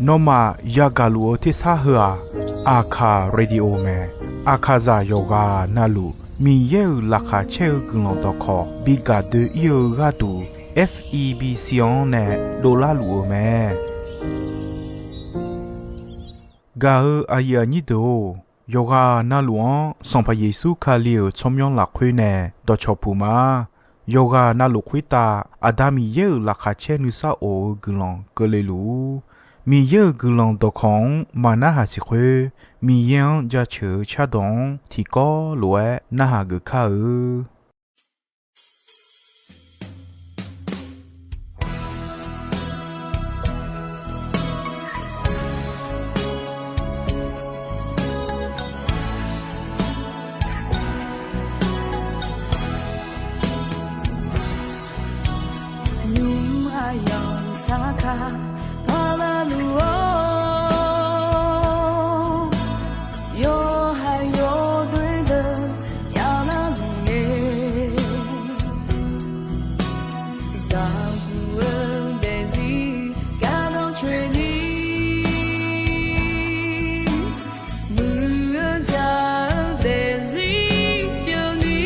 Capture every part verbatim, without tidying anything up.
Nawmaf yagaq luf-eu tersar heu-aq, Aqkaq Radio mae. Aqkaqzaq yawqghaq navluf Miqyaer-euq laqkhaq caer-eu guiqlanq dawqkawq bi gaq doe-ir-eu gharduq, F E B C-anr nae dovlar luf-eu mae. Gaq-eu aqyuif aqnyir deuq-or, yawqghaq navluf-anr Sanqpaq Yeqsur Kali-euq tsawrmyanr lafkhoer nae dawqcawq puq ma. Yawqghaq navluf khoertav Aqda Miqyaer-euq laqkhaq caer nuisar of-eu guiqlanq keuvle luf-ur. Miqyaer-euq guiqlanq dawqkawq-anr maqnarhaq siq khoer, Miqyaer-anr jaceuq-eu cardawq-anr tiqkawv lof-aer narhaq geuf kar-eu. Nymq aqyawf sarkaq paqlar luf-awr, yawqha yawdoer deuq yaqlar luf-eu, zaqguq-eu daefzir gardanr coeni, muiq-eu jaq-eu daefzir pyeufni,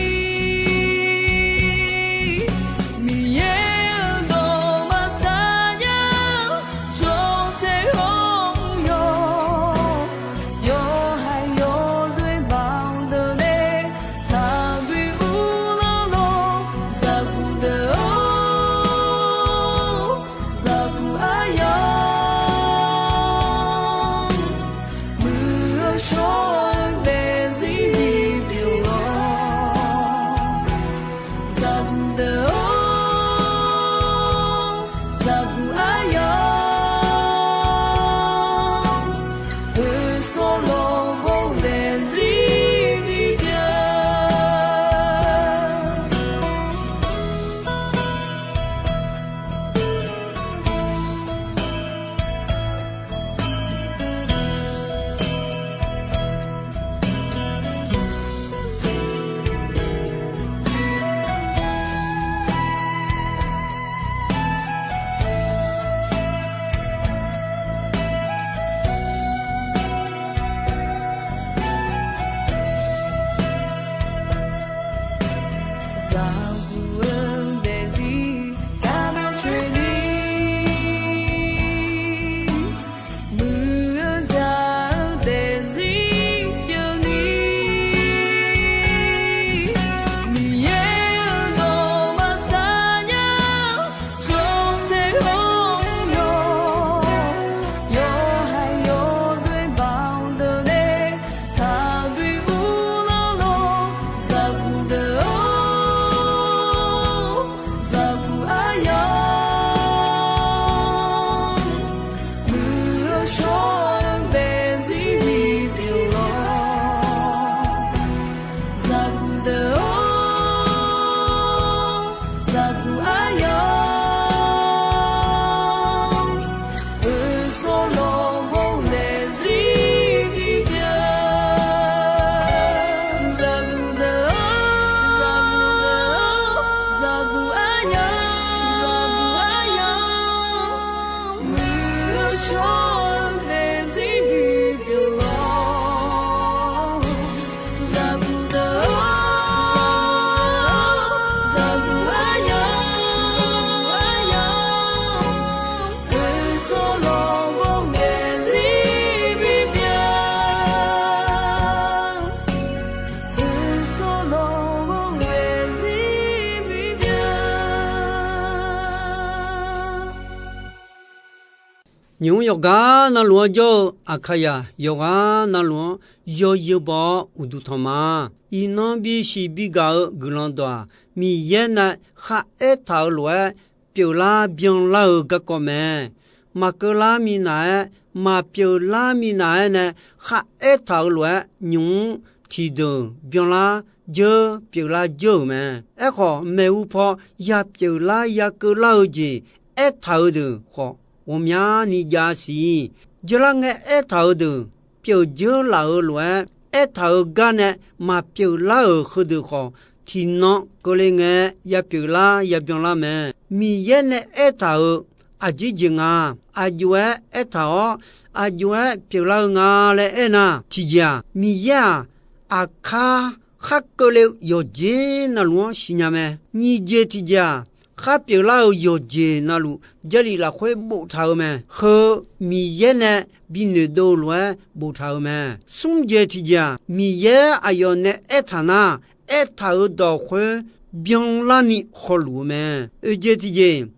Miqyaer-euq dawq maqsar nya, tsawrtser hawr-eu yawq, yawqha yawdoer baqdeuq nae taqbi uvlanr-awr, zaqguq deuq-or, zaqguq aryamq, muiq-eu shawr-eu daefzir bipyeuf-awr, zaqguq deuq-or, zaqguq aryamq, oeqsawq lawqbawr daefzir bipyeuf. Zaqguq-eu daefzir gardanr coeni, muiq-eu jaq-eu daefzir pyeufni, Miqyaer-euq dawq maqsar nya, tsawrtser hawr-eu yawq, yawqha yawdoer baqdeuq nae taqbi uvlanr-awr, zaqguq deuq-or, zaqguq aryamq, muiq-eu shawr-eu daefzir bipyeuf-awr, zaqguq deuq-or, zaqguq aryamq, oeqsawq lawqbawr daefzir bipyeuf, zaqguq deuq-or, zaqguq aryamq, zaqguq aryamq, muiq-eu shawr-eu daefzir bipyeuf-awr, zaqguq deuq-or, zaqguq aryamq, oeqsawq lawqbawr daefzir bipyeuf, oeqsawq lawqbawr daefzir bipyeuf. Nymq-mr yawqgar navluf-anr jawr-eu Aqkaqzaq yawqghaq navluf-anr yawzeu baw-awr uqduq tanq ma. Iqnan bisiq bigaq-eu guiqlanq dawq-aq, Miqyaer nae kharaer taq-eu lof-aer pyeuflar byanlar-eu garkawv mae. Maqkeuv lar minav-aer, maqpyeuf lar minav-aer nae kharaer taq-eu lof-aer, nymq-mr tiqdeuq byanlar dzeur pyeuflar dzeur-euq mae. Aerkhawf, maeqhu paw ya pyeuflar ya keuvlar-eu jeq aertaq-eu deuq khawf, ghawqmyani jav siq. Dzeurlar ngae aertaq-eu deuq pyeuf dzeur laf-euq lof-aer, aertaq-euq gar nae maqpyeuf lar-euq heudeuq khawf, tiqnan keuvle ngae ya pyeuflar ya byanlar mae. Miqyaer nae aertaq-euq aqjeq jeq nga. Aqjox-aer aertaq-awr, aqjox-aer pyeuflar-eu nga laer aernar, tiqjeq-aq, Miqyaer-aq, aqkar khar keuvle-eu yawqjeq navluf-anr siqnya mae. Nyiq jeq tiqjeq-aq, khar pyeuflar-euq yawqjeq navluf Jarlif lafkhoer boftaq-eu mae. Heu Miqyaer nae bi noeqdov-eu lof-aer boftaq-eu mae. Smr jeq tiqjeq-aq, Miqyaer aqyawf nae aertaq nar, aertaq-euq dawq khoer byanlarni hawluf-eu mae. Oeq jeq tiqjeq,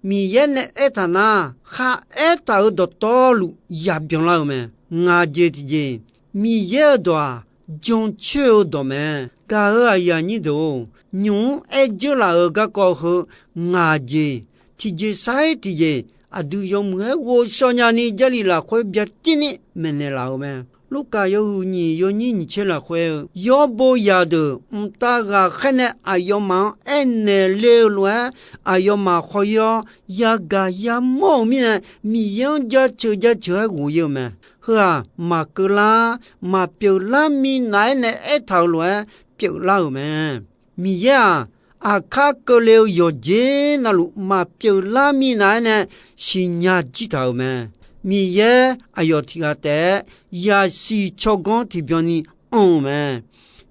Miqyaer nae aertaq nar, khar aertaq-euq dawqtawvluf yabyanlar-eu mae. Ngaq jeq tiqjeq, Miqyaer-euq dawq-aq, jancoer-eu dawq mae. Gaq-euq aqyuif aqnyir deuq-or, nymq-mr aer dzeurlaf-euq garkawv heu ngaq jeq, tiqjeq sar-ir tiqjeq, aqdui yawmuiq-aer ghovshaw nyani Jarlif lafkhoer byacaevni maeqnaeq laf-euq mae. Lurkaf yawhuiq nyiq yawnyir nyiq tser lafkhoer-eu, yawr bo zaqdeuq mqtav ghaqkhaer nae aqyawfmaf-anr aernaeq le-eu lof-aer, aqyawfmaf khawf-ir-awr, yagaq yamawr-euq mirnae, Miqyaer-anr jaceuq jaceuq-aer ghof-ir-eu mae. Heu-aq, maqkeuv lar, maqpyeuf lar minav-aer nae aertaq-euq lof-aer pyeuflar-euq mae. Miqyaer-aq, aqkar keuvle-eu yawqjeq navluf maqpyeuf lar minav-aer nae siqnya jir taq-euq mae. Miqyaer aqyawf tiq ghaq taef-aer yasiq tsawrganr tiqbyan ni anr-eu mae.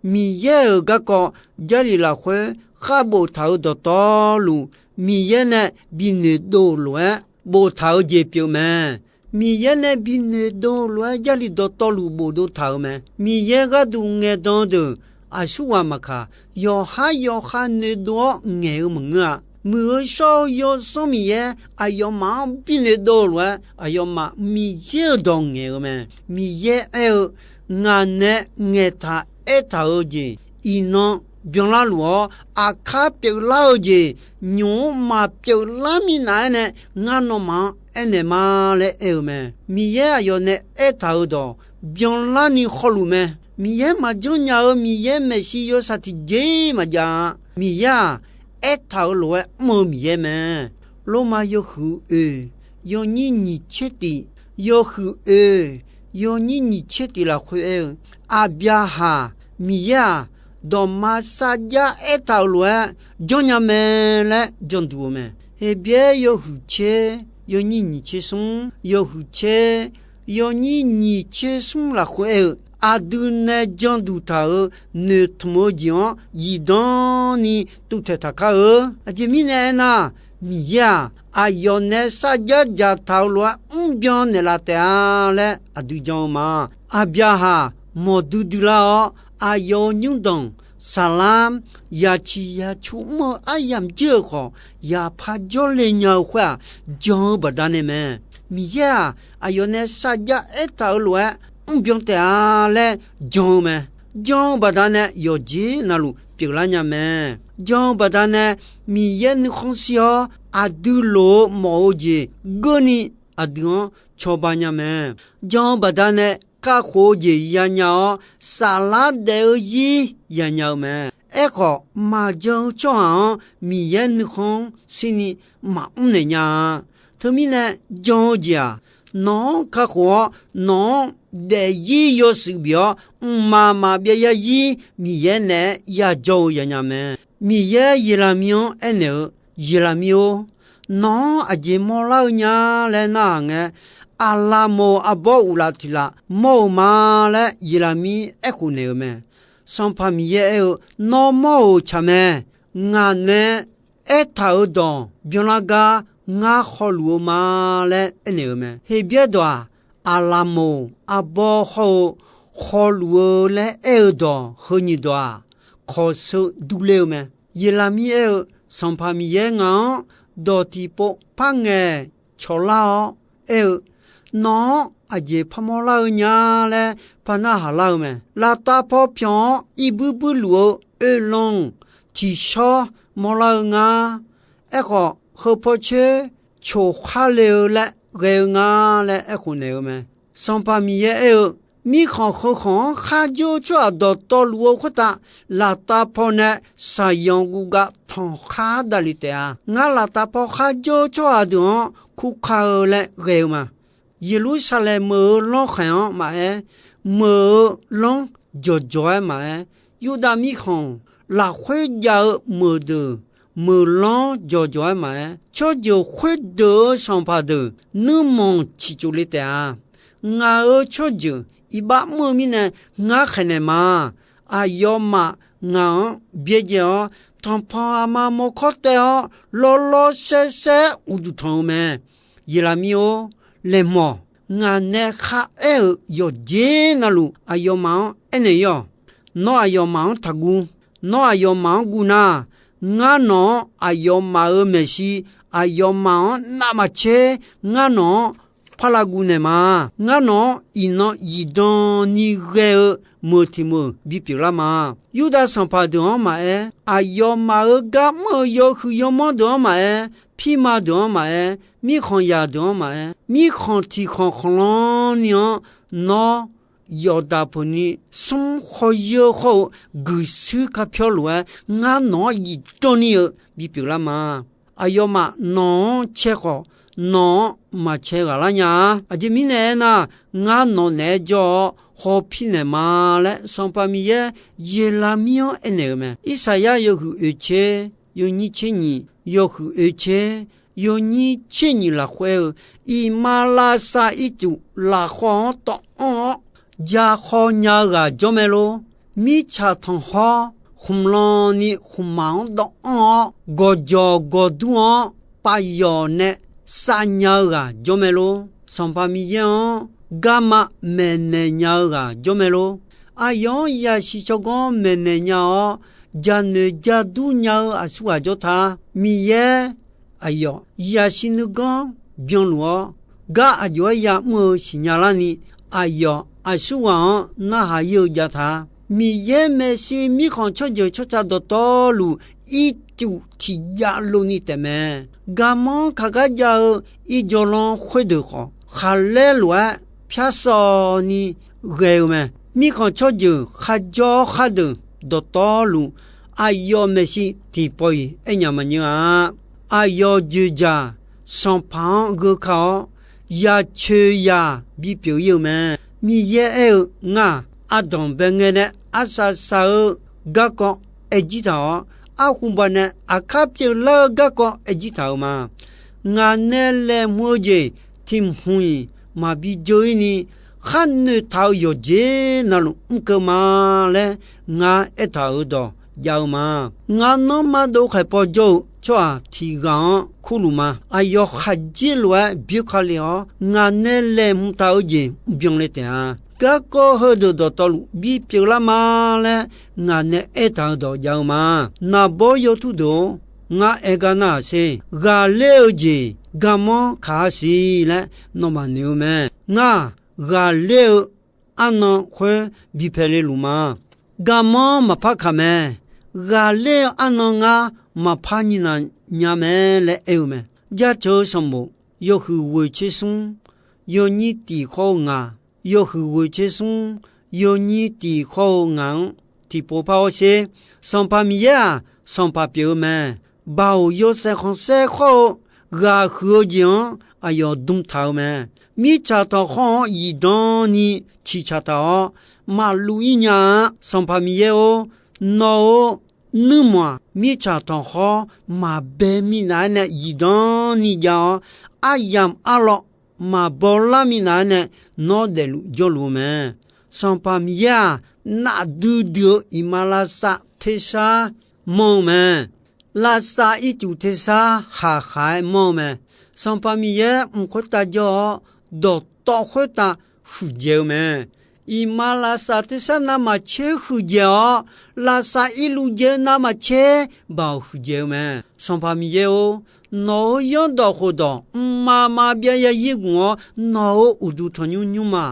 Miqyaer-euq garkawv Jarlif lafkhoer khar boftaq-euq dawqtawvluf, Miqyaer nae bi noeqdov-euq lof-aer boftaq-eu jeq pyeuf mae. Miqyaer nae bi noeqdov-eu lof-aer Jarlif dawqtawvluf bofdov taq-euq mae. Miqyaer gharduq ngaeqdan-eu deuq aqsurghaq maqkaq, yawqhar yawqha noeqdov-awr ngaeq-eu maqngeur-a. Muiq-eu shawr-eu Yawsanr Miqyaer aqyawfmaf-anr bi noeqdov-eu lof-aer, aqyawfmaf Miqyaer-euq dawq ngaeq-eu mae. Miqyaer aer-eu, Ngaq nae ngaeqtaq aertaq-eu jeq iqnan byanlar luf-awr, aqkar pyeuflar-eu jeq nymq-mr maqpyeuf lar minav-aer nae ngar nawmaf-anr aernaeq ma laer aer-eu mae. Miqyaer aqyawf nae aertaq-euq dawq byanlarni hawluf mae. Miqyaer maqjanr nya-eu Miqyaer maeqshi yawshaef tiqjeq maqjav-a. Miqyaer-aq, aertaq-euq lof-aer mr-eu Miqyaer mae. Lormav yawhuiq oeq yawnyir nyiq tser tiq, yawhuiq oeq yawnyir nyiq tser tiq lafkhoer aer-eu, Aqbyaqhaq Miqyaer-aq, dawqma sarjax aertaq-euq lof-aer janrnya mae laer janduq-eu mae. Heqbyaer yawhuiq tser yawnyir nyiq tser smr, yawhuiq tser yawnyir nyiq tser smr lafkhoer aer-eu, aqdui nae janduq taq-euq noeqtmq-eu jeq-anr zifdan ni tuvtaeq taq kar-eu. Aqjeq mirnae aernar, Miqyaer-aq, aqyawf nae sarjax dzaqtaq-euq lof-aer mrbyan naeqlaf taef-a laer aqdui jan-eu ma. Aqbyaqhaq mawqdui dui lar-awr, aqyawf-euq nymrdanq Saqlar yaciq yacu mr-eu aryamq jir-euq khawf, yaqpar jawrle nya-eu khoer-aq, jan-eu baqdanae mae. Miqyaer-aq, aqyawf nae sarjax aertaq-euq lof-aer mrbyan taef-a laer jan-eu mae. Jan-eu baqdanae yawqjeq navluf pyeuflar nya mae. Jan-eu baqdanae Miqyaer nuikhanr shir-awr, aqdui loq-eu mawf-eu jeq geurni aqdui-anr cawba nya mae. Jan-eu baqdanae kakhof-eu jeq yanya-awr, saflar daef-eu zir yanya-eu mae. Aerkhawf, maqjan-eu tsawrhaq-anr Miqyaer nuikhanr shirni maqmr naeq nya-a. Teumirnae, jan-eu jeq-aq, nawq-anr kakhof-awr, nawq-anr daefzir yawshuif bif-awr, mqmaq maqbyav yarzir Miqyaer naeq-aer yajawr-eu yanya mae. Miqyaer Yeqlaqmir-anr aernaeq-eu, Yeqlaqmir-or, nawq-anr aqjeq mawrlar-eu nya laer narhaq ngae, Aqlaqmoq arbawr uqlaf tiq laf mawr-eu ma laer Yeqlaqmir aerkhof naeq-eu mae. Sanqpaq Miqyaer aer-eu, Nawr mawr-euq tsaq mae. Ngaq nae aertaq-euq dawq byanlar gar ngar hawluf-eu ma laer aernaeq-eu mae. Heqbyaer dawq-aq, Aqlaqmoq arbawr hawr-eu hawluf-eu laer aer-eu dawq heu nyiq dawq-aq, kawqsheu durler-eu mae. Yeqlaqmir aer-eu, Sanqpaq Miqyaer ngaq-anr dawq tiqpov par ngaeqcawq lar-awr aer-eu, Nawq-anr aqjeq parmawr lar-eu nya laer par narhaq lar-eu mae. Laftav paw pyanq-awr irbuir buirluf-eu oeqlanq tiqshawr mawrlar-eu nga. Aerkhawf, heu paw coer coq khar le-eu laer ghae-eu nga laer aerkhof naeq-eu mae. Sanqpaq Miqyaer aer-eu, Mirkhanq heu khanq-anr kharjawr-eu tsawrhaq dawqtawvluf-eu khoertav, laftav paw nae shaqyanq guvgav tanqkhar davlef taef-a. Ngar laftav paw kharjawr-eu tsawrhaq deuq-anr kurka-eu laer ghae-eu ma. Yeqlursaqlaeq meuq-eu lawrkhaeq-anr maqaer, meuq-eu lanr jawqjawq-aer maqaer, Yurdav mirkhanq lafkhoer jav-eu meuqdeuq meuqlanr jawqjawq-aer maqaer, tsawrjeuq khoerdeuq-euq sanqpaq deuq nuirmanq ciqcuf le taef-a. Ngaq-euq tsawrjeuq iqbax mr-eu mirnae ngar khaeqnaeq ma. Aqyawfmaf ngaq-anr byaerdzae-awr, tanqpanq aqma mawrkawr taev-awr, lawrlawr saersaer uqduq tanq-eu mae. Yeqlaqmir-or, laeqhmawq. Ngaq nae kharaer-euq yawqjeq navluf aqyawfmaf-anr aernaeq-ir-awq. Nawr aqyawfmaf-anr taqguv. Nawr aqyawfmaf-anr guv nar, ngar nawq-anr aqyawfmaf-euq maeqshi, aqyawfmaf-anr navmaqtser ngar nawq-anr parlav guv naeq ma. Ngar nawq-anr iqnan zifdan ni ghae-eu meuq tiq meuq bipyeuf lar ma. Yurdav sanqpaq deuq-anr maqaer, aqyawfmaf-euq gar mr-eu yawhuiq yawmanr deuq-anr maqaer, pirma deuq-anr maqaer, mirkhanqzaq deuq-anr maqaer, mirkhanq tiq khanq khanqlan ni-anr nawr yawqdaq peuq ni smr khawr yeur khawr-eu guiqshuir kar pyawr lof-aer ngar nawq-anr zifdan ni-eu bipyeuf lar ma. Aqyawfmaf nawq-anr cae khawf, nawq-anr maqcae ghaq lar nya-a. Aqjeq mirnae aernar, ngar nawq naeq-aer jawr-awr hawpir naeq ma laer Sanqpaq Miqyaer Yeqlaqmir-anr aernaeq-eu mae. Irsaqyar yawhuiq oeq tser yawnyir tser nyiq, yawhuiq oeq tser yawnyir tser nyiq lafkhoer-eu, iqmalavshav ircuf lafkhawv-anr tawv anr-awr, ja khawv nya-eu ghaq jawr mae lor. Mirtsaq tanqkhawr khmqlan ni khmqmaq-anr dawv anr-awr, gawqjawq gawqdur-anr pavyawq nae shav nya-eu ghaq jawr mae lor. Sanqpaq Miqyaer-anr garma maeqnaeq nya-eu ghaq jawr mae lor. Aqyawf-anr yasiq tsawrganr maeqnaeq nya-awr, jaqnoeq jadur nya-eu aqsurghaq jawr ta. Miqyaer aqyawf yasiq nuiganr byanluf-awr, gar aqjox-aer yamr-eu siqnya larni, aqyawf aqsurghaq-anr narhaq ir-eu jav ta. Miqyaer maeqshi mirkhanq tsawrjeuq tsawrca dawqtawvluf ircuf tiqjav lov ni taef mae. Garmanr kaqgar jav-eu irjawr lanr khoerdeuq khawf, khaqlaer lof-aer pyar sawv ni ghae-eu mae. Mirkhanq tsawrjeuq kharjawr khardeuq dawqtawvluf, aqyawf maeqshi tiqpawf-iq aernya maqnyeur-a. Aqyawf joeqjaq sanqpaq-anr gheu ka-awr, ya coeq yaq bipyeuf ir-eu mae. Miqyaer aer-eu, Ngar-aq, ardanq bae ngae nae arsaq saq-eu garkawv aer jir taq-awr, arhu ba nae aqkar pyeuflar-eu garkawv aer jir taq-euq ma. Ngaq nae laeqhmq-eu jeq tiq hmq-iq maqbi dzeur ir ni, khar noeqtaq-euq yawqjeq navluf mrkeuv ma laer ngar aertaq-euq dawq jav-eu ma. Ngar nanrma dov khaeq paw jawr-eu tsawrhaq tiq ghaq-anr kurluf ma. Aqyawf khaqdzer lof-aer byoer ka le-awr, ngaq nae laeqhmq taq-eu jeq byanle taef-a. Garkawv heudeuq dawqtawvluf bipyeuf lar ma laer ngaq nae aertaq-euq dawq jav-eu ma. Naqbawr yawtur deuq-or, ngar aer gar nar-aq sher. Ghaqler-eu jeq garmanr kaq-a siq laer nawmaf noeq-eu mae. Ngar-aq, ghaqler-eu arnan khoer bi pae le luf ma. Garmanr maqpar kaq mae. Ghaqler-eu arnan ngar maqpar nyinaq nya mae laer aer-eu mae. Jaceuq-eu sanqbof yawhuiq ghoeq tser smr, yawnyir tiq khawr-eu ngaq, yawhuiq ghoeq tser smr, yawnyir tiq khawr-eu ngaq-anr tiqpov par-awr sher. Sanqpaq Miqyaer-aq, sanqpaq pyeuf-eu mae. Baoq yawshaef khanqsaer khawr-eu ghaq huiq-eu jeq-anr aqyawf dm taq-eu mae. Mirtsaq tanqkhawr-anr zifdan ni ciqcaq taq-awr, maqluv ir nya-a. Sanqpaq Miqyaer-or, nawq-euq nuirmanq-aq, mirtsaq tanqkhawr maqbae minav-aer nae zifdan ni jav-awr, aryamq arlawr maqbaw lar minav-aer nae nawr daefluf jawrluf-eu mae. Sanqpaq Miqyaer-aq, nafdui dui-eu iqmalavshav tersar manr-eu mae. Lavshav ircuf tersar khaqkhaq-aer manr-eu mae. Sanqpaq Miqyaer mq khoertav jawr-awr, dawqtawv khoertav huiqdzaeq-eu mae. Iqmalavshav tersar navmaqtser huiqdzaeq-awr, lavshav irluv dzae-eu navmaqtser baoq huiqdzaeq-eu mae. Sanqpaq Miqyaer-or, nawq-euq yaerdawq khofdawq mqmaq maqbyav yazir gmq-awr, nawq-euq uqduq tanqnymr nymrma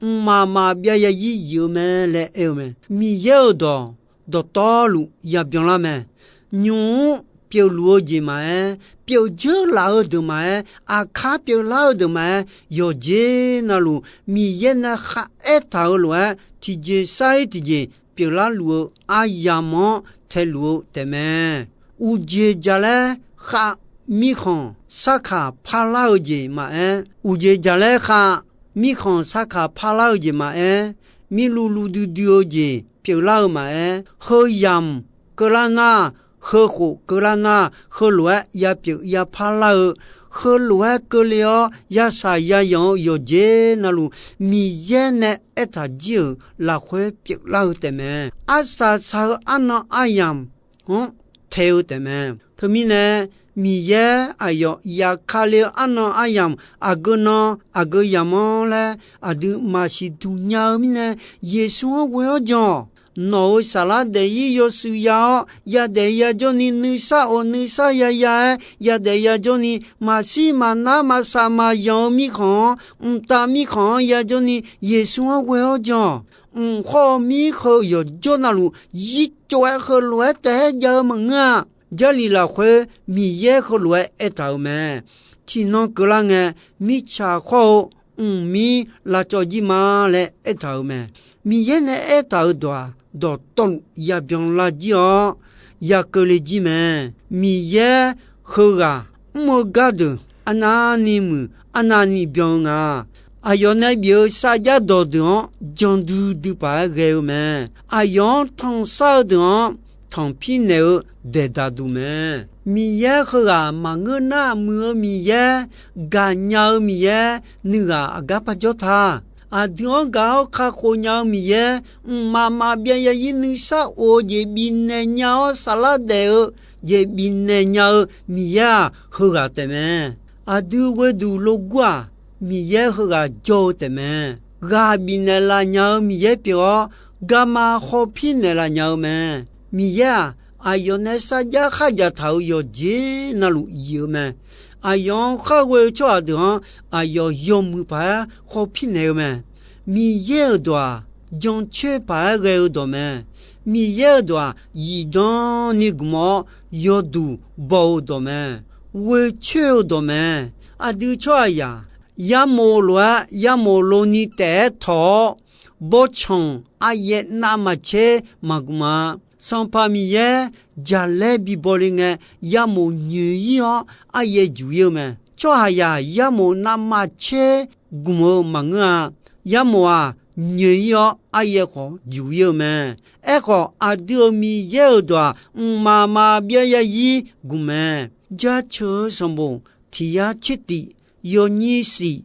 mqmaq maqbyav yazir zif-eu mae laer aer-eu mae. Miqyaer-euq dawq dawqtawvluf yabyan lar mae. Nymq-mr pyeufluf-eu jeq maqaer, pyeuf dzeur laf-eu deuq maqaer, aqkar pyeuflar-eu deuq maqaer, yawqjeq navluf Miqyaer nae kharaer taq-eu lof-aer, tiqjeq sar-ir tiqjeq pyeuflar luf-eu aryamq-anr taeluf-eu taefmae. Uqjeq jaqlaer khav mirkhanq sarkaq parlar-eu jeq maqaer, uqjeq jaqlaer khav mirkhanq sarkaq parlar-eu jeq maqaer, mirluv luv duidui-eu jeq pyeuflar-eu maqaer, heu yamq keuvlar nar, heukhof keuvlar nar, heulof-aer yapyeuf yapar lar-eu, heulof-aer keuvle-awr yashaq yayanq-eu yawqjeq navluf, Miqyaer nae aertaq jir-euq lafkhoer pyeuflar-eu taefmae. Arsaq saq-eu arnan aryamq-anr tae-eu taefmae. Teumirnae, Miqyaer aqyawf yaqkale-eu arnan aryamq aqgeu nan aqgeu yamq-anr laer aqdui maqsiq duq nya-eu mirnae, Yeqsur-anr ghoe-awr jan-awq. Nawq-euq saflar daef-ir yawshuif ya-awr, yadaef yajawrni nuisar of nuisar yaya-aer yadaef yajawrni, maqshir maqnar maqsaq maqyanq-eu mirkhanq-anr, mqtav mirkhanq-anr yajawrni Yeqsur-anr ghoe-awr jan-awq. Mq khawr-eu mir heu yawqjawr navluf zir tsov-aer heulof-aer taef-aer jav-eu maqngeur-a. Jarlif lafkhoer Miqyaer heulof-aer aertaq-euq mae. Tiqnan keuvlar ngae, mirtsaq khawr-eu mqmir lavcawv jir ma laer aertaq-euq mae. Miqyaer nae aertaq-euq dawq-aq, dawqtawvluf yabyan lar jir-awr, yakeuvle jir mae. Miqyaer heughaq mr-eu gardeuq arnavni muiq arnavni byan-eu nga. Aqyawf nae bif-eu sarjax dawqdeuq-anr jan duidui paq-aer ghae-eu mae. Aqyawf-anr tanqsar-eu deuq-anr tanqpir naeq-eu daeqdaq duq mae. Miqyaer heughaq maqngeur nar, muiq-eu Miqyaer, gaqnya-eu Miqyaer, nuighaq aqgar parjawr ta. Aqdui-anr gaq-awr kakhof nya-eu Miqyaer, mqmaq maqbyav yazir nuisar of-eu jeq bifnaeq nya-awr saflar daef-eu jeq bifnaeq nya-eu Miqyaer-aq, heughaq taefmae. Aqdui ghoeduq logur-aq, Miqyaer heughaq jawr-eu taefmae. Ghaq bifnaeq laf nya-eu Miqyaer pyeuf-awr, garma khawpir naeqlaf nya-eu mae. Miqyaer-aq, aqyawf nae sarjax khardzaq taq-euq yawqjeq navluf yif-eu mae. Aqyawf-anr kharghoe-eu tsawrhaq deuq-anr aqyawf yawmuiq paq-aer khawpir naeq-eu mae. Miqyaer-euq dawq-aq, jancoer paq-aer ghae-eu dawq mae. Miqyaer-euq dawq-aq, zifdan ni gmq-awr yawduq baw-eu dawq mae. Ghoecoer-eu dawq mae. Aqdui tsawrhaqzaq yarmof lof-aer yarmof loni taef-aer tawq-awr, bawrtsanq aryaev navmaqtser maqgmq-a. Sanqpaq Miqyaer jaqlaer bibaw le ngae, yarmof nyoeq-ir-awr aryaev juq-ir-eu mae. Tsawrhaqzaq yarmof navmaqtser gmq-eu maqngeur-a. Yarmof-aq, nyoeq-ir-awr aryaev khawf juq-ir-eu mae. Aerkhawf, aqdui-euq Miqyaer-euq dawq-aq, mqmaq maqbyav yazir gmq mae. Jaceuq-eu sanqbof tiq yar tser tif yawnyir shif,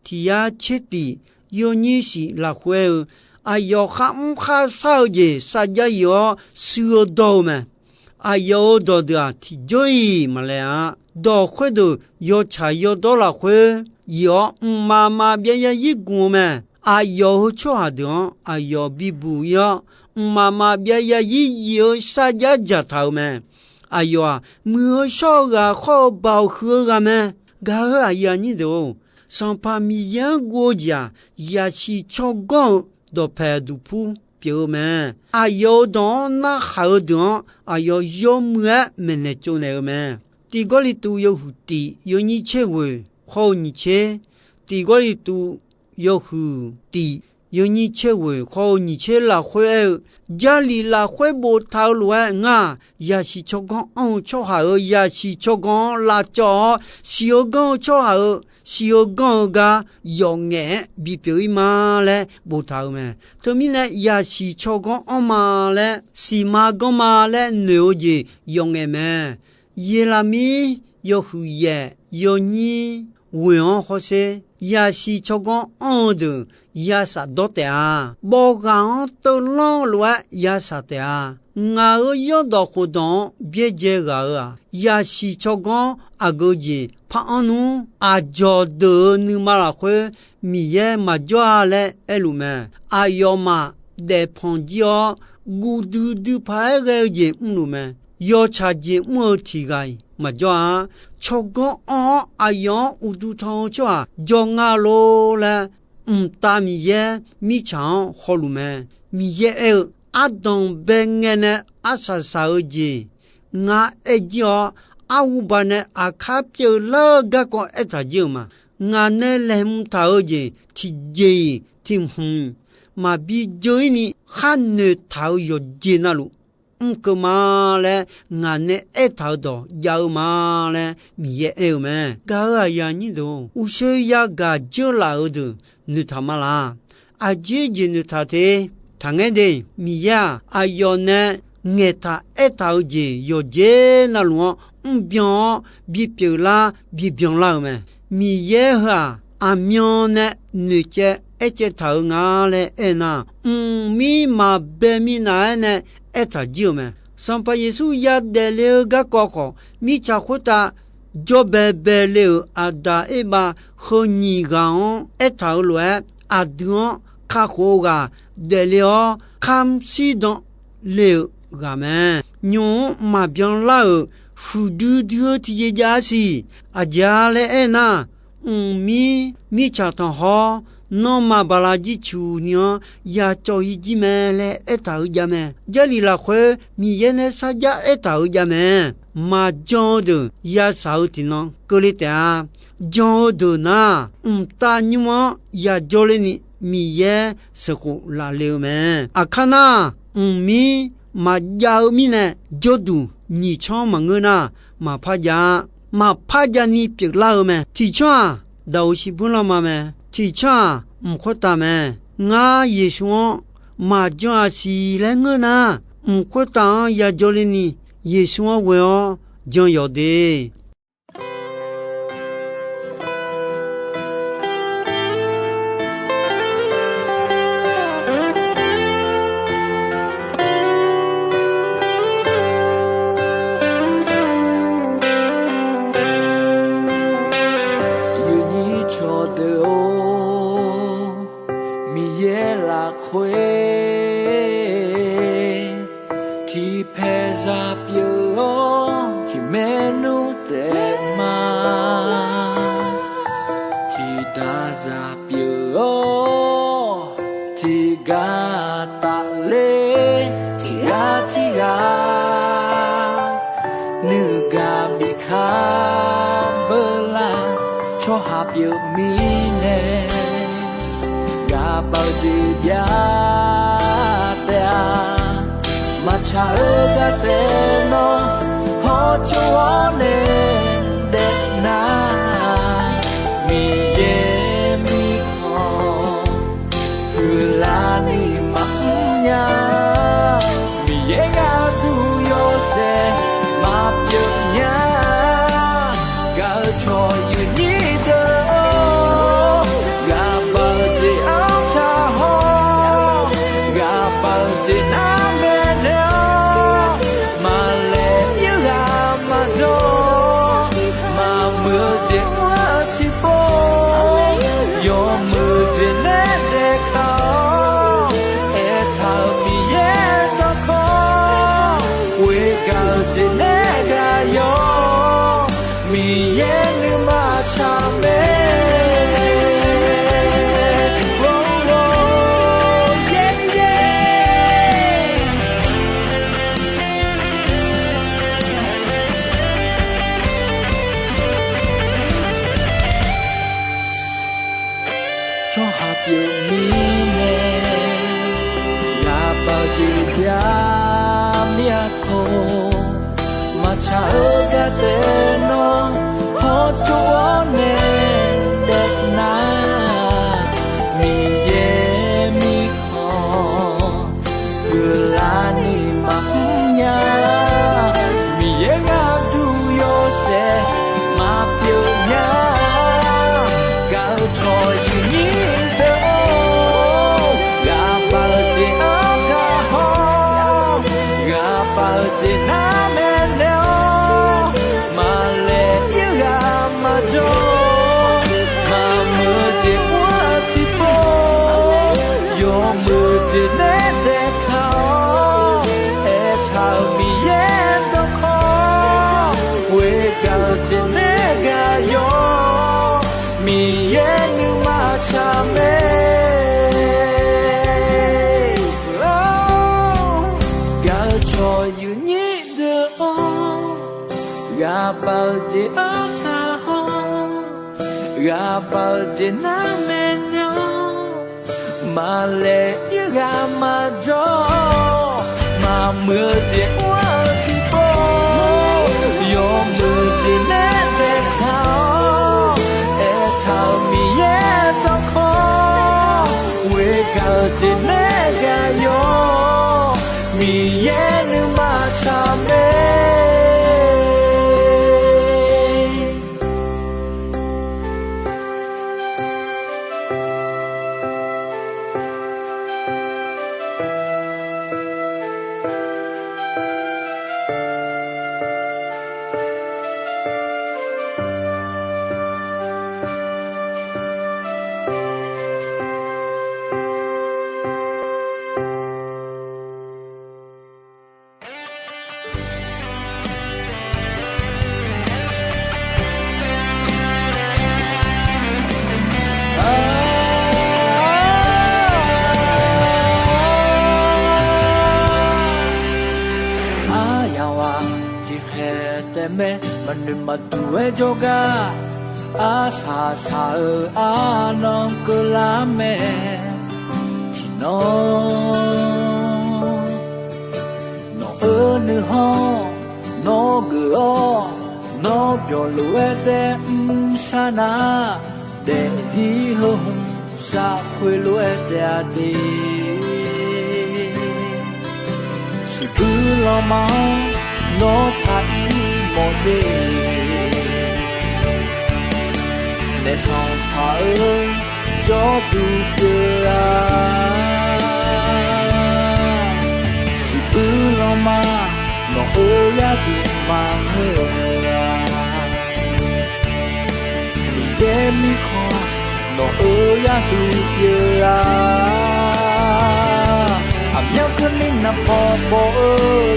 tiq yar tser tif yawnyir shif lafkhoer-eu, aqyawf kharmr kharshar-eu jeq sarjax yif-awr shuir-eu dawr-eu mae. Aqyawf-euq dawqdeuq-aq, tiqjawr-iq maqlae-a. Dawq khoerdeuq yawtsaq yawdawr lafkhoer yif-awr, mqmaq maqbyav yazir gmq-eu mae. Aqyawf-euq tsawrhaq deuq-anr aqyawf bibuq-ir-awr, mqmaq maqbyav yazir yif-eu sarjax dzaqtaq-euq mae. Aqyawf-aq, muiq-eu shawr-eu ghaq khawr-eu baoq huiq-eu ghaq mae. Gaq-euq aqyuif aqnyir deuq-or, Sanqpaq Miqyaer-anr guv-eu jeq-aq, yaqsiq tsawrganr-eu dawqpaeq duqpur pyeuf-eu mae. Aqyawf-euq dawq-anr narhaq-eu deuq-anr aqyawf yawmuiq-aer maeqnaeq tsovnaeq-eu mae. Tiq Gawrliqtu yawhuiq tif yawnyir tser ghoeq khawr-eu nyiq tser, Tiq Gawrliqtu yawhuiq tif yawnyir tser ghoeq khawr-eu nyiq tser lafkhoer aer-eu, Jarlif lafkhoer boftaq-eu lof-aer ngar-aq, yaqsiq tsawrganr anr-eu tsawrhaq-euq yaqsiq tsawrganr-anr lavcawv-awr, siq-eu ganr-eu tsawrhaq-euq siq-eu ganr-eu gar yawf ngaef-aer bipyeuf-ir ma laer boftaq-euq mae. Teumirnae, yaqsiq tsawrganr anr ma laer, siqma ganr ma laer noeq-eu jeq yawf ngaef mae. Yeqlaqmir yawhuiq yaef yawnyir ghoeq-anr hawsher, yaqsiq tsawrganr anr-eu deuq yashaq dawr taef-a. Bawq ghaq-anr teuvlanr-eu lof-aer yashaq taef-a. Ngaq-euq yawrdawq khofdawq-anr byaerdzae ghaq-euq-aq, yaqsiq tsawrganr aqgeu jeq par anr nmr. Aqdzawq deuq-euq nuima lafkhoer Miqyaer maqjawr-a laer aerluf mae. Aqyawfmaf daefpanq jir-awr, guv duidui paq-aer ghae-eu jeq mrluf mae. Yawtsaq jeq mr-eu tiq ghaq-iq maqjawr-a. Tsawrganr anr-awr aqyawf-anr uqduq tan-eu tsawrhaq jawr nga lor laer, Mqtav Miqyaer mirtsaq-anr hawluf mae. Miqyaer aer-eu, ardanq bae ngae nae arsaq saq-eu jeq ngar aer jir-awr, arhuba nae aqkar pyeuflar-eu garkawv aertaq jir-euq ma. Ngaq nae laeqhmq taq-eu jeq tiqjeq-iq tiq hmq maqbi dzeur-ir ni khar noeqtaq-euq yawqjeq navluf mrkeuv ma laer ngaq nae aertaq-eu dawq jav-eu ma laer Miqyaer aer-eu mae. Gaq-euq aqyuif aqnyir deuq, uqshoe yagaq dzeurlaf-euq deuq noeqtaq ma laq. Aqjeq jeq noeqtaq te. Taqngaer de, Miqyaer-aq, aqyawf nae ngaeqtaq aertaq-eu jeq yawqjeq navluf-anr mrbyan-awr bipyeuf lar bibyan lar-eu mae. Miqyaer heu-aq, aqmyan nae noeqcaev aercaev taq-euq nga laer aernar, mqmir maqbae minav-aer nae aertaq jir-eu mae. Sanqpaq Yeqsur yadaef le-eu garkawv khawf, mirtsaq khoertav jawrbae bae le-euq Aqdaq Erbav heu nyiq ghaq-anr aertaq-euq lof-aer, aqdui-anr kakhof-eu ghaq daefle-awr, kamr shirdan le-euq ghaq mae. Nymq-mr maqbyan lar-euq huiqdui dui-eu tiqjeq jav-a siq. Aqjeq-a laer aernar, mqmir mirtsaq tanqkhawr nanrma baqlaq jircuq ni-anr yacawv-ir jir mae laer aertaq-eu jav mae. Jarlif lafkhoer Miqyaer nae sarjax aertaq-eu jav mae. Maqjan-eu deuq yashaq-eu tiqnan keuvle taef-a. Jan-eu deuq nar, mqtav nymr-anr yajawr ler ni Miqyaer sheuqkhof laf le-eu mae. Aqkar nar, mqmir maqjav-eu mirnae jawrduq nyiq tsanr maqngeur nar, maqpar jav-a. Maqpar jav ni pyeuflar-eu mae. Tiqtsanr-aq, daqoq shibur lanma mae. Tiqtsanr-aq, mq khoertav mae. Ngar Yeqsur-anr maqjan-aq siq laer ngeur nar, mq khoertav-anr yajawr ler ni Yeqsur-anr ghoe-awr jan yawq de. Yawnyir cawqdeuq-or, Miqyaer lafkhoer tiqpaeq zaq pyeuf-awr, tiqmaer nmr taef ma. Tiqdaq zaq pyeuf-awr, tiqgar tafler, tiqghaq tiqghaq nuigaq bikaq beular, tsawrhaq pyeuf mirnae ghaqbav-eu jeq jav taef-a. Maqtsaq-eu gar taef nawr hawtsov-awr nae daef nar, Miqyaer mirkhanq huiqlar ni maqmr nya. Miqyaer gharduq yawshaef maqpyeuf nya. Gaq-eu cawq yawnyir deuq-or, ghaqbav-eu jeq-anr taq haw-awr, ghaqbav-eu jeq nar maeqnaeq-awr, maqlaeq ir ghaq maqjawr, maqmuiq-eu jeq mr-eu tiqpov, yawmuiq jeq nae daefkaq-awr, aertaq-euq Miqyaer dawqkawq, ghoegaq-eu jeq nae ghaq yawq, Miqyaer nuima tsaq mae. Tsawrhaq pyeuf mirnae ghaqbav-eu jeq jav mir-a tawq. Maqtsaq-eu gar taef nawr hawtsov-awr nae daef nar, Miqyaer mirkhanq huiqlar ni maqmr nya. Miqyaer gharduq yawshaef maqpyeuf nya. Gaq-eu cawq yawnyir deuq-or, ghaqbav-eu jeq-anr taq haw-awr, ghaqbav-eu jeq nar maeqnaeq-awr, maqlaeq ir ghaq maqjawr, maqmuiq-eu jeq mr-eu tiqpov, yawmuiq jeq nae daefkaq-awr, aertaq-euq Miqyaer dawqkawq, ghoegaq-eu jeq nae ghaq yawq, Miqyaer nuima tsaq mae. Gaq-eu cawq yawnyir deuq-or, ghaqbav-eu jeq-anr taq haw-awr, ghaqbav-eu jeq nar maeqnaeq-awr, maqlaeq ir ghaq maqjawr, maqmuiq-eu jeq mr-eu tiqpov, yawmuiq jeq nae daefkaq-awr, aertaq-euq Miqyaer dawqkawq, ghoegaq-eu jeq nae ghaq yawq, Miqyaer nuima Aqduq-aer jawrgar arsaq saq-eu arnan keuvlar mae. Tiqnan nawq-eu nuikhanr nawr geuf-awr, nawr byawq lof-aer tae mrshar nar, daefzir heu hmq shafkhoer lof-aer taef-a de. Siqbuir lanma-anr nawr taq ir mawf de. Naef sanqpaq-eu jawrduq pyeuf-a. Siqbuir lanma nawq-eu yarduq maqngeur-a. Miqyaer mirkhanq nawq-eu yarduq pyeuf-a. Aqmyanluf keuvni naqbawq bawq-eu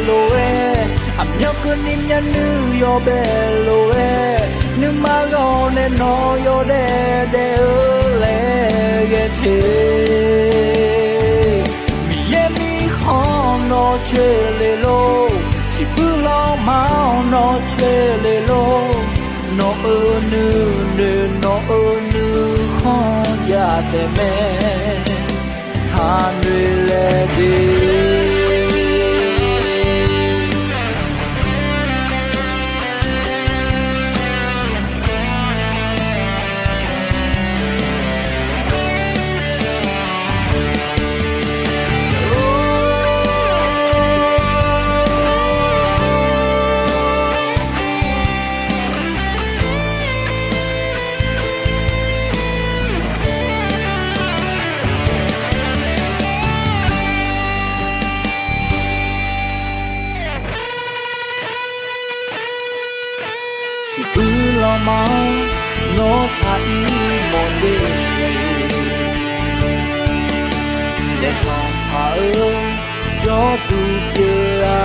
lof-aer, aqmyanluf keuvni myavnuiv yawbae lof-aer, nuima ghawq nae nawq yawdaef daef-eu laer ghae te. Miqyaer mirkhanq nawr coeqle lor, siqbuir lanma-anr nawr coeqle lor. Nawq-eu nuinoeq nawq-eu nuikhanr jadaef mae, taqnoeq laeq de. Siqbuir lanma-anr nawr taq ir mawf de. Naef sanqpaq-eu jawrduq pyeuf-a.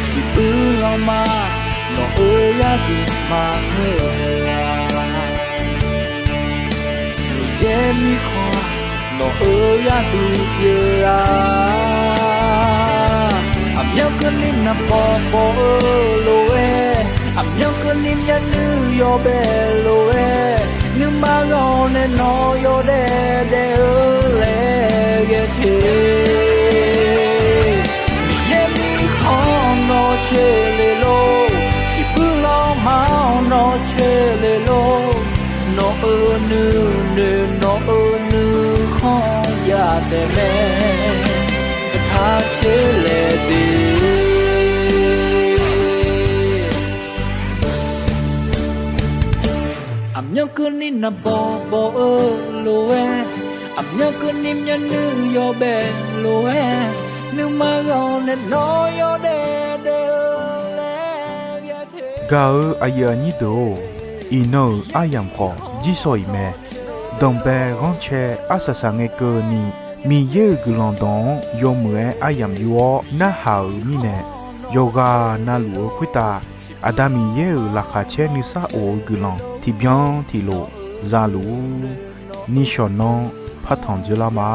Siqbuir lanma nawq-eu yarduq maqngeur-a. Miqyaer mirkhanq nawq-eu yarduq pyeuf-a. Aqmyanluf keuvni naqbawq bawq-eu lof-aer, aqmyanluf keuvni myavnuiv yawbae lof-aer, nuima ghawq nae nawq yawdaef daef-eu laer ghae te. Miqyaer mirkhanq nawr coeqle lor, siqbuir lanma-anr nawr coeqle lor. Nawq-eu nuinoeq nawq-eu nuikhanr jadaef mae, taq coeqle de. Aqmyanluf keuvni naqbawq bawq-eu lof-aer, aqmyanluf keuvni myavnuiv yawbae lof-aer, nuima ghawq nae nawq yawdaef daef-eu laer ghae te. Gaq-eu aqyuif aqnyir deuq-or, iqnan-euq aryamq khawf jirsawq iq mae. Danqbae ghanrcae arsaq saq ngae keuvni, Miqyaer-euq guiqlanq dawq-anr yawmuiq-aer aryamq yur-awr narhaq-euq mirnae, yawqghaq navluf-eu khoertav Aqda Miqyaer-euq laqkhaq caer nuisar of-eu guiqlanq tiqbyan tiqlof za luf-ur. Nishawq nanr partanq dzoerlar ma.